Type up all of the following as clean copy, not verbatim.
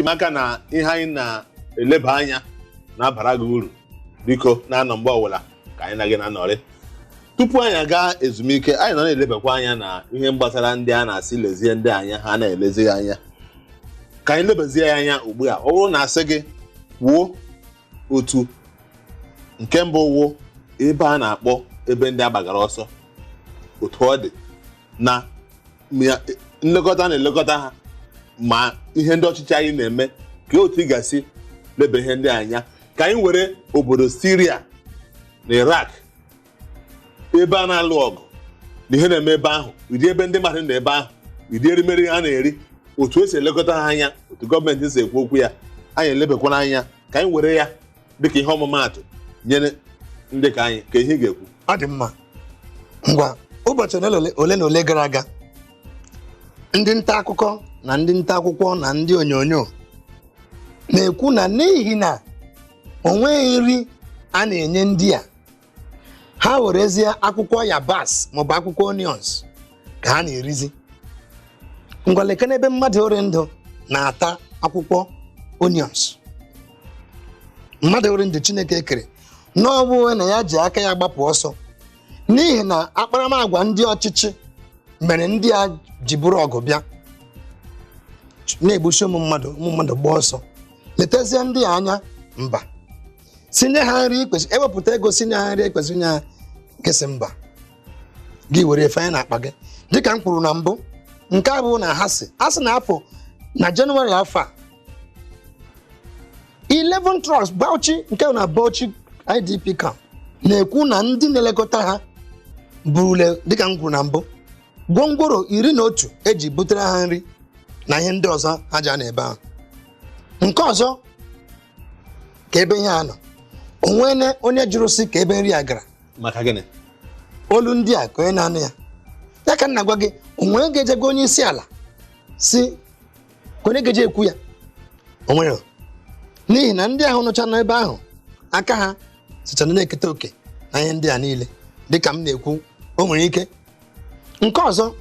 Eji m aka na ihe anyị na-eleba anya na-abara gị uru. Biko na-anọ mgbe ọbụla ka anyị na gị na-anọrị. Tupu anyị aga ezumike, anyị nọ na-elebakwa anya na ihe gbasara ndị a na-asị lezie ndị anya, ha na-elezi ya anya. Ka anyị lebazie ya anya ugbu a. Ọ bụrụ na asị gị kwuo otu nke mbụ wụ ebe a na-akpọ ebe ndị agbagara ọsọ, otu ọ dị na nlekọta na-elekọta ha, ma ihe ndị ọchịchị anyị na-eme, ka otu ị ga-esi leba ihe ndị anya, ka anyị were obodo Siria na Iraq, ebe a na-alụ ọgụ na ihe na-eme ebe ahụ, ụdị ebe ndị mmadụ nọ ebe ahụ, ụdị erimeri ha na-eri, otu esi elekọta ha anya, otu gọọmenti si ekwu okwu ya, anyị elebakwana anya ka anyị were ya dịka ihe ọmụmaatụ nyere ndị ka anyị, ka ihe ị ga-ekwu. Ọ dị mma. Ngwa, ụbọchị ole na ole gara aga, ndị nta akụkọ na ndị nta akwụkwọ na ndị onyonyo na-ekwu na n'ihi na o nweghị nri a na-enye ndị a, ha werezie akwụkwọ yabasị maọbụ akwụkwọ onions ka ha na-erizi. Ngwa, lekene ebe mmadụ ori ndụ na-ata akwụkwọ onions. Mmadụ ori ndụ Chineke kere n'ọbụghị na ya ji aka ya gbapụ ọsọ, n'ihi na akparamagwa ndị ọchịchị mere ndị a ji bụrụ ọgụ bịa na-egbuchi ụmụ mmadụ, ụmụ mmadụ gbaa ọsọ. Letazie ndị a anya, mba, sinye ha nri kwesị ewepụta ego, sinye ha nri ekwesịrị nye ha, nkesị mba, gị were efe anya n'akpa gị. Dịka m kwuru na mbụ, nke a bụ na ha si a sị na afọ na Jenụwarị afọ a, 11 trucks Bauchi, nke na Bauchi IDP camp, na-ekwu na ndị na-elekọta ha burule, dịka m kwuru na mbụ, gwongworo 11 eji butere ha nri na ihe ndị ọzọ ha ji anọ ebe ahụ. Nke ọzọ, ka ebe ihe a nọ, onwene onye jụrụ sị ka ebe nri a gara? Maka gịnị? Olu ndị a ka onye na-anụ ya, ya ka m na-agwa gị, onwere ga-ejego onye isi ala si ka onye ga-eje ekwu ya onwere, n'ihi na ndị ahụ nọcha n'ebe ahụ, aka ha sicha na-eketa oke na ihe ndị a niile dịka m na-ekwu. O nwere ike nke ọzọ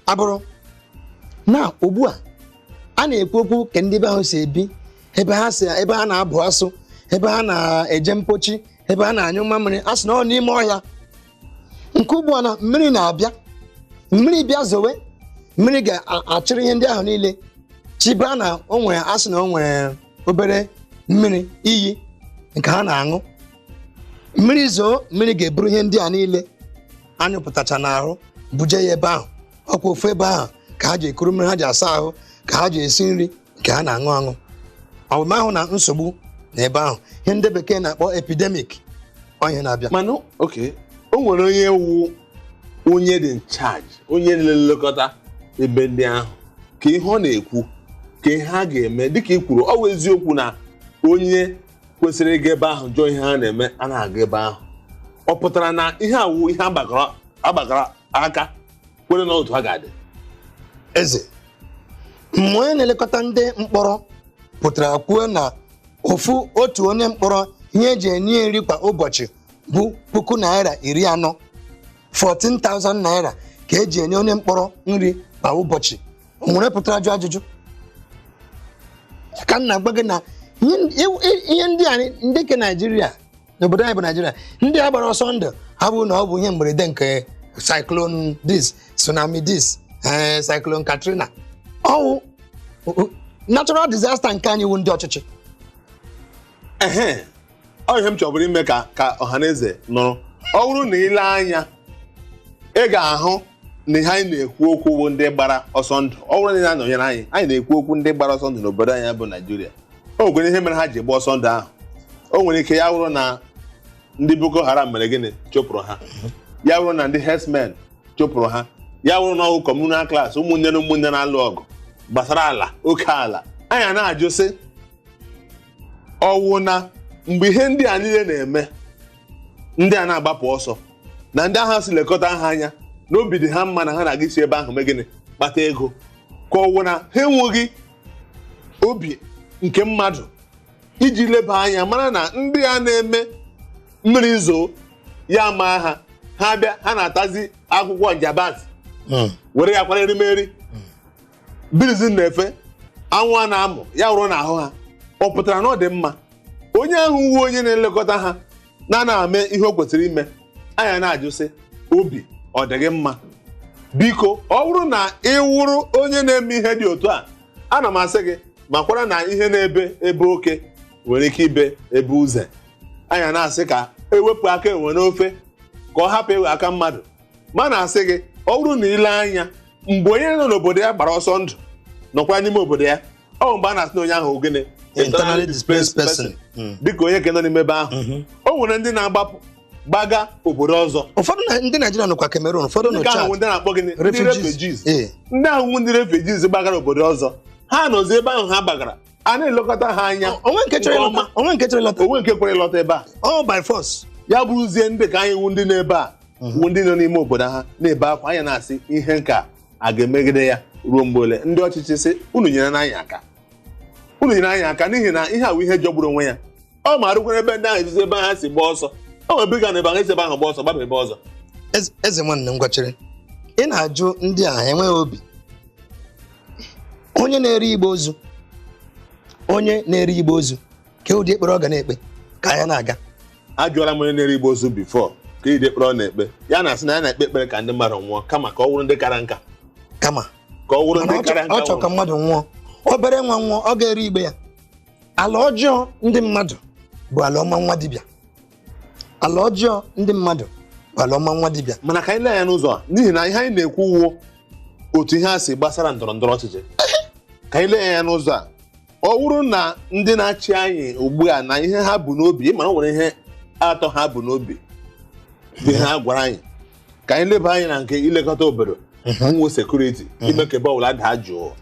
abụrụ na ugbu a a na-ekwu okwu ka ndị be ahụ si ebi, ebe ha si, ebe ha na-abụ asụ, ebe ha na-eje mpochi, ebe ha na-anyụ mamịrị, a sị na ọ n'ime ọhịa. Nke ugbu a na mmiri na-abịa, mmiri bịa zowe, mmiri ga-achịrị ihe ndị ahụ niile chiba. Na o nwere, asị na o nwere obere mmiri iyi nke ha na-aṅụ. Mmiri zoo, mmiri ga-eburu ihe ndị a niile anyụpụtacha n'ahụ buje ya ebe ahụ. Ọkwa ofu ebe ahụ ka ha ji ekuru mmiri ha ji asa ahụ, ka ha ji esi nri nke ha na-aṅụ aṅụ. Ọbụmahụ na nsogbu na ebe ahụ, ihe ndị bekee na-akpọ epidemic, onye na-abịa. Mana oke o nwere onye wu onye dị in charge, onye na-elekọta ebe ndị ahụ, ka ihe ọ na-ekwu, ka ihe a ga-eme, dịka ị kwuru, ọ bụ eziokwu na onye kwesịrị ịga ebe ahụ jụọ ihe ha na-eme a na-aga ebe ahụ, ọ pụtara na ihe awụ ihe agbakọrọ aka kwere na otu ha ga-adị? Eze mgbe onye na-elekọta ndị mkpọrọ pụtara kwuo na ofu otu onye mkpọrọ, ihe eji enye ya nri kwa ụbọchị bụ ₦40,000, 14,000 naira ka eji enye onye mkpọrọ nri kwa ụbọchị. O nwere pụtara jụ ajụjụ? Ka m na-agwa gị na ihe ndị a, ndị nke Naijiria, n'obodo anyị bụ Naijiria, ndị a gbara ọsọ ndụ ha bụ na ọ bụ ihe mberede nke cyclone this, tsunami this, cyclone Katrina, ọwụ natural disaster nke anyị wụ ndị ọchịchị. Ehe, ọ ihe m chọburu ime ka ọhaneze nụrụ. Ọ bụrụ na ile anya, ị ga-ahụ na ihe anyị na-ekwu okwu bụ ndị gbara ọsọ ndụ. Ọ bụrụ na ị na-anọnyere anyị, anyị na-ekwu okwu ndị gbara ọsọ ndụ n'obodo anyị bụ Naijiria. O nwekwara ihe mere ha ji gba ọsọ ndụ ahụ. O nwere ike ya bụrụ na ndị Boko Haram mere gịnị, chụpụrụ ha, ya bụrụ na ndị herdsmen chụpụrụ ha, ya bụrụ na ọwụ communal clash, ụmụnne na ụmụnne na-alụ ọgụ gbasara ala, oke ala. Anyị na-ajụ sị, ọwụ na mgbe ihe ndị a niile na-eme, ndị a na-agbapụ ọsọ na ndị agha si lekọta ha anya n'obi dị ha mma na ha na-aga isi ebe ahụ mee gịnị, kpata ego, ka ọwụ na ha enweghị obi nke mmadụ iji leba anya mara na ndị a na-eme mmiri zoo ya maa ha, ha bịa ha na-atazi akwụkwọ njabaz were ya kwara erimeri birizi na-efe. Anwụ a na-amụ ya wụrụ n'ahụ ha. Ọ pụtara na ọ dị mma onye ahụ wuo onye na-elekọta ha na-eme ihe o kwesịrị ime? Anya na-ajụ sị, obi ọ dị gị mma? Biko, ọ bụrụ na ị wụrụ onye na-eme ihe dị otu a, ana m asị gị makwara na ihe na-ebe ebe oke nwere ike ibe ebe uze. Anya na-asị ka ewepụ aka enwe n'ofe ka ọ hapụ iwe aka mmadụ. Ma na-asị gị, ọ bụrụ na ile anya mgbe onye nọ n'obodo ya gbara ọsọ ndụ nọkwa n'ime obodo ya, ọ bụ mgbe a na-asị na onye ahụ ogene Internally displaced person. Dịka onye ke nọ n'ime ebe ahụ, o nwere ndị na-agbapụ gbaga obodo ọzọ. Ụfọdụ ndị Naijiria nọkwa Cameroon, ụfọdụ nọ Ndị ahụ Chad. ndị na-akpọ gịnị? Ndị Refugees. refugees. Ee. Ndị ahụ ndị refugees gbagara obodo ọzọ, ha nọzi ebe ahụ ha gbagara, a na-elekọta ha anya Onwe nke chọrọ nke ịlọta. ọma. Onwe nke chọrọ ịlọta. Onwe nke kwere ịlọta ebe a. All by force. Ya bụrụzie ndị ka anyị wụ ndị na-ebe a, wụ ndị nọ n'ime obodo ha na-ebe akwa, anya na-asị ihe nka a ga-emegide ya ruo mgbe ole? Ndị ọchịchị sị unu nyere n'anyị aka, unu nyere anyị aka, n'ihi na ihe a wụ ihe jọgburu onwe ya. Ọ ma arụkwara ebe ndị ahụ ezizi ebe ha si gbaa ọsọ. O nwere ebe ga na ebe ahụ esi ebe ahụ gbaa ọsọ gbaba ebe ọzọ. Eze nwanne m, gwachiri ị na-ajụ ndị a ha enweghị obi. Onye na-ere igbe ozu, onye na-ere igbe ozu, ka ụdị ekpere ọ ga na-ekpe ka ya na-aga? Ajụọla m onye na-ere igbe ozu before ka ide ekpere ọ na-ekpe. Ya na-asị na ya na-ekpe ekpere ka ndị mmadụ nwụọ, kama ka ọ wụrụ ndị kara nka. Kama Ka ọ wụrụ mana ndị ọ kara nka ọ chọrọ ka nwụrụ. mmadụ nwụọ, obere nwa nwụọ, ọ ga-ere igbe ya. Ala ọjọọ ndị mmadụ bụ ala ọma nwa dibịa. Ala ọjọọ ndị mmadụ bụ ala ọma nwa dibịa. Mana ka anyị lee anya n'ụzọ a, n'ihi na ihe anyị na-ekwu wuo otu ihe a si gbasara ndọrọ ndọrọ ọchịchị, ka anyị lee anya n'ụzọ a. Ọ bụrụ na ndị na-achị anyị ugbu a na ihe ha bụ n'obi, ịma na o nwere ihe atọ ha bụ n'obi bụ ihe ha gwara anyị, ka anyị leba anya na nke ilekọta obodo, nwe security, ime ka ebe ọbụla daa jụụ,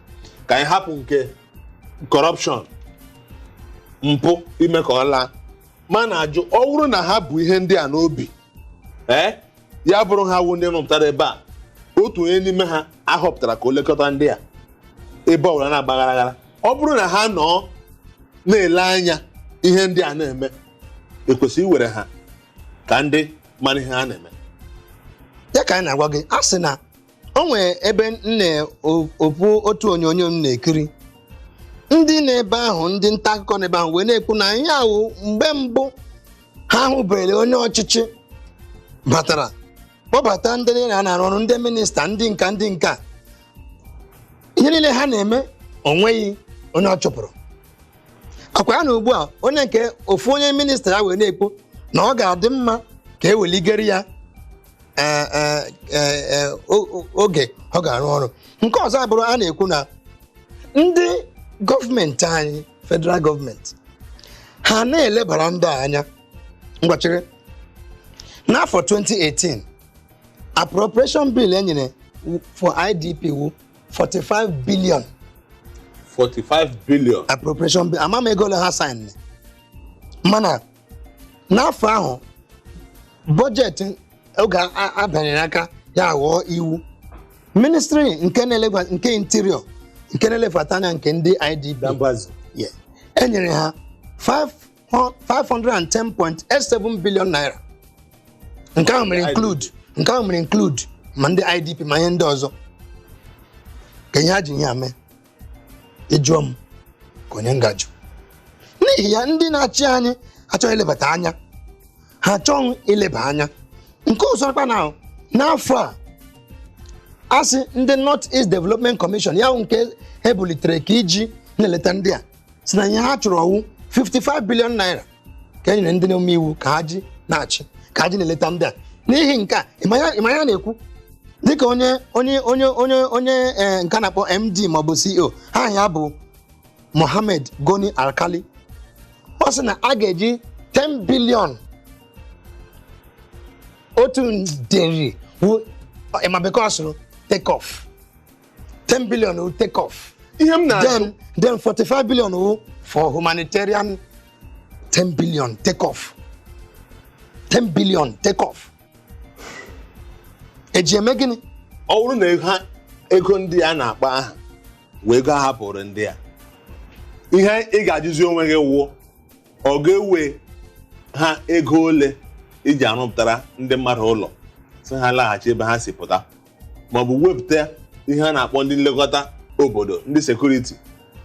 ka anyị hapụ nke corruption, mpụ, ime ka ọ laa. Ma na-ajụ, ọ bụrụ na ha bụ ihe ndị a n'obi, ee, ya bụrụ ha wụ ndị rụpụtara ebe a, otu onye n'ime ha ahọpụtara ka o lekọta ndị a ebe ọbụla na-agba ghara, ọ bụrụ na ha nọọ na-ele anya ihe ndị a na-eme, ekwesịrị iwere ha ka ndị mara ihe ha na-eme? Ya ka anyị na-agwa gị, a sị na o nwee ebe m na-opu otu onyonyo m na-ekiri, ndị na-ebe ahụ, ndị nta akụkọ n'ebe ahụ wee na-ekwu na ihe ahụ mgbe mbụ ha hụbere onye ọchịchị batara kpọbata ndị niile a na-arụ ọrụ, ndị minista, ndị nka, ndị nka, ihe niile ha na-eme, o nweghị onye ọ chụpụrụ. Akwa ya na ugbu a, onye nke ofu onye minista ya wee na-ekwu na ọ ga-adị mma ka e weligere ya ee, ee, ee, oge ọ ga-arụ ọrụ. Nke ọzọ abụrụ, a na-ekwu na ndị gọọmenti anyị, federal gọọmenti, ha na-elebara ndị a anya. Ngwachiri n'afọ 2018, appropriation bill e nyere for IDP wu 45 billion. 45 billion. Appropriation bill. Ama m ego ole ha sign, mana n'afọ ahụ bọjetị oge abịanyere aka ya ghọọ iwu, ministry nke na-eleba nke interior, nke na-elebata anya nke ndị IDP. Dambazu. Yeah. E nyere ha 510.87 billion naira. Nke ahụ mere IDP. include, nke ahụ mere include ma ndị IDP ma ihe ndị ọzọ. Ka ihe ha ji ihe a mee, ịjụọ m ka onye ngajụ. N'ihi ya, ndị na-achị anyị achọghị ilebata anya, ha achọghị ileba anya. Nke ọzọ kwa, na n'afọ a, asị ndị North East Development Commission ya, nke ebulitere ka iji na-eleta ndị a, si na ihe ha chụrụ ọwụ 55 billion naira ka e nyere ndị na-ome iwu ka ha ji na-achị, ka ha ji na-eleta ndị a. N'ihi nke a, ịmanya na-ekwu dịka onye nke a na-akpọ MD maọbụ CEO aha ya bụ Mohammed Goni Alkali, ọ sị na a ga-eji 10 billion, otu nderi wụ, ịma bekee ọ sụrụ take off, 10 billion wụ take off. Ihe m na-ajụ Then 45 billion wụ for humanitarian. 10 billion take off, 10 billion take off, eji eme gịnị? Ọ bụrụ na ha ego ndị a na-akpọ aha wee ego a hapụrụ ndị a, ihe ị ga-ajụzi onwe gị wụ, ọ ga-ewe ha ego ole iji arụpụtara ndị mmadụ ụlọ si ha laghachi ebe ha si pụta, maọbụ wepụta ihe a na-akpọ ndị nlekọta obodo, ndị security,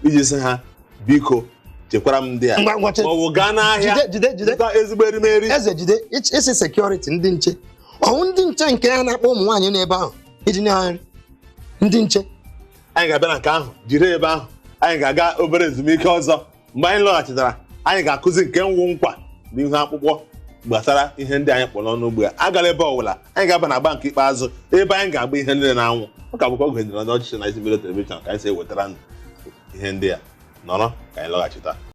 Iji sị ha, biko chekwara m ndị a, Ngwa ngwa, ma ọ bụ gaa n'ahịa Jide, jide, jide. zụta ezigbo erimeri. Eze, jide. Isi security, ndị nche, ọwụ ndị nche nke a na-akpọ ụmụ nwaanyị n'ebe ahụ iji nye ha nri, ndị nche. Anyị ga-abịa na nke ahụ, jiri ebe ahụ anyị ga-aga obere ezumike ọzọ. Mgbe anyị lọghachitara, anyị ga-akụzi nke nwụ nkwa n'ihu akpụkpọ gbasara ihe ndị anyị kpọrọ n'ọnụ ugbu a. Agala ebe ọbụla, anyị ga-aba na agba nke ikpeazụ, ebe anyị ga-agba ihe ndị na-anwụ. Ọ ka bụkwa oge ndọrọ ndọrọ ọchịchị na isi mbido telivishọn ka anyị si ewetara ndụ ihe ndị a. Nọrọ ka anyị lọghachita.